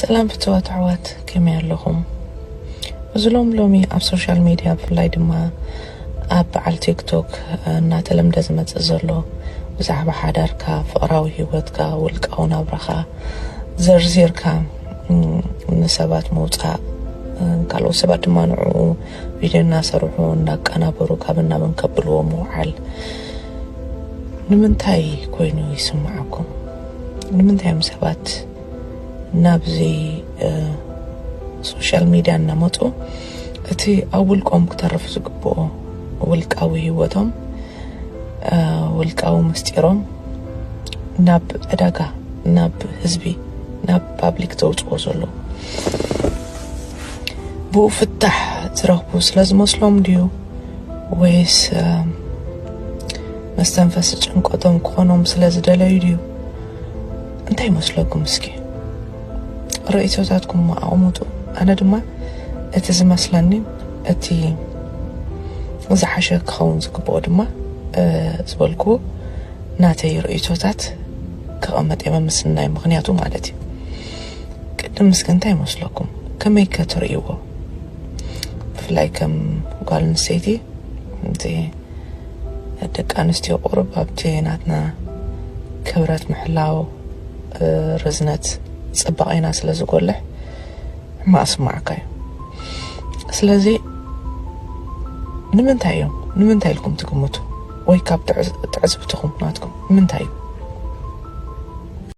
ሰላም ፍትዋት ኣሕዋት፣ ከመይ ኣለኹም? እዚ ሎም ሎሚ ኣብ ሶሻል ሚድያ፣ ብፍላይ ድማ ኣብ በዓል ቲክቶክ እናተለምደ ዝመጽእ ዘሎ ብዛዕባ ሓዳርካ፣ ፍቕራዊ ህይወትካ፣ ውልቃዊ ናብራኻ ዘርዚርካ ንሰባት ምውጻእ፣ ካልኦት ሰባት ድማ ንዕኡ ቪድዮ እናሰርሑ እናቀናበሩ ካብ እናብን ከብልዎ ምውዓል ንምንታይ ኮይኑ ይስምዓኩም? ንምንታይ እዮም ሰባት ናብዚ ሶሻል ሚድያ እናመፁ እቲ ኣብ ውልቆም ክተርፍ ዝግብኦ ውልቃዊ ህይወቶም፣ ውልቃዊ ምስጢሮም ናብ ዕዳጋ፣ ናብ ህዝቢ፣ ናብ ፓብሊክ ዘውፅዎ ዘለዉ? ብኡ ፍታሕ ዝረኽቡ ስለ ዝመስሎም ድዩ? ወይስ መስተንፈሲ ጭንቀቶም ክኾኖም ስለ ዝደለዩ ድዩ? እንታይ ይመስለኩም እስኪ? ርእይቶታትኩም ኣቕምጡ። ኣነ ድማ እቲ ዝመስለኒ፣ እቲ ዝሓሸ ክኸውን ዝግብኦ ድማ ዝበልኩዎ ናተይ ርእይቶታት ክቐመጥ እየ፣ መምስናይ ምኽንያቱ ማለት እዩ። ቅድም እስኪ እንታይ ይመስለኩም? ከመይ ከ ትርእይዎ? ብፍላይ ከም ጓል ኣንስተይቲ፣ እቲ ደቂ ኣንስትዮ ቁሩብ ኣብቲ ናትና ክብረት ምሕላው፣ ርዝነት፣ ጽባቐና ስለ ዝጎልሕ ሕማቕ ስማዓካ እዩ። ስለዚ ንምንታይ እዮም፣ ንምንታይ ኢልኩም ትግምቱ? ወይ ካብ ትዕዝ-፣ ትዕዝብትኹም ናትኩም ንምንታይ እዩ?